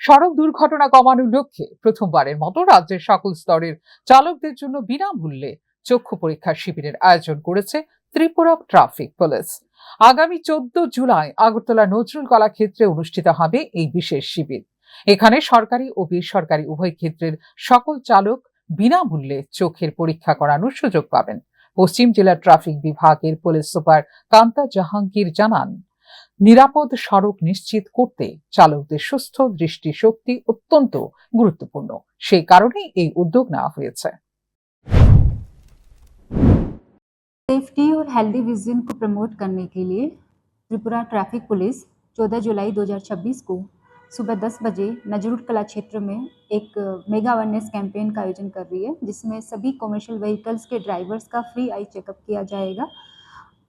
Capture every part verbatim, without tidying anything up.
সড়ক দুর্ঘটনা কমানোর লক্ষ্যে প্রথমবারের মতো রাজ্যের সকল স্তরের চালকদের জন্য বিনামূল্যে চক্ষু পরীক্ষা শিবিরের আয়োজন করেছে ত্রিপুরা ট্রাফিক পুলিশ। আগামী চোদ্দ জুলাই আগরতলা নজরুল কলা ক্ষেত্রে অনুষ্ঠিত হবে এই বিশেষ শিবির। এখানে সরকারি ও বেসরকারি উভয় ক্ষেত্রের সকল চালক বিনামূল্যে চোখের পরীক্ষা করানোর সুযোগ পাবেন। পশ্চিম জেলা ট্রাফিক বিভাগের পুলিশ সুপার কান্তা জাহাঙ্গীর জানান, নিরাপদ সড়ক নিশ্চিত করতে চালকদের সুস্থ দৃষ্টিশক্তি অত্যন্ত গুরুত্বপূর্ণ, সেই কারণেই এই উদ্যোগ নেওয়া হয়েছে। सेफ्टी और हेल्दी विजन को प्रमोट करने के लिए त्रिपुरा ट्रैफिक पुलिस चौदह जुलाई दो हज़ार छब्बीस को सुबह दस बजे नजरुट कला क्षेत्र में एक मेगा अवेयरनेस कैंपेन का आयोजन कर रही है, जिसमें सभी कमर्शियल व्हीकल्स के ड्राइवर्स का फ्री आई चेकअप किया जाएगा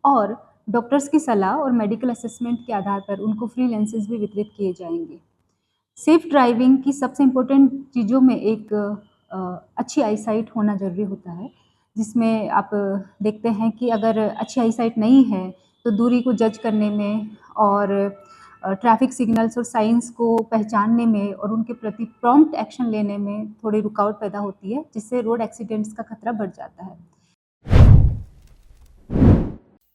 और डॉक्टर्स की सलाह और मेडिकल असेसमेंट के आधार पर उनको फ्री लेंसेज भी वितरित किए जाएंगे। सेफ ड्राइविंग की सबसे इम्पोर्टेंट चीज़ों में एक अ, अच्छी आईसाइट होना ज़रूरी होता है, जिसमें आप देखते हैं कि अगर अच्छी आईसाइट नहीं है तो दूरी को जज करने में और ट्रैफिक सिग्नल्स और साइंस को पहचानने में और उनके प्रति प्रॉम्प्ट एक्शन लेने में थोड़ी रुकावट पैदा होती है, जिससे रोड एक्सीडेंट्स का खतरा बढ़ जाता है।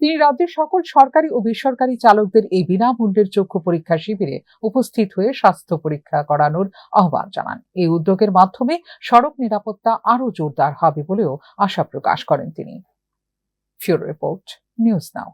তিনি রাজ্যের সকল সরকারি ও বেসরকারি চালকদের এই বিনামূল্যের চক্ষু পরীক্ষা শিবিরে উপস্থিত হয়ে স্বাস্থ্য পরীক্ষা করানোর আহ্বান জানান। এই উদ্যোগের মাধ্যমে সড়ক নিরাপত্তা আরও জোরদার হবে বলেও আশা প্রকাশ করেন তিনি। ফিউরো রিপোর্ট, নিউজ নাও।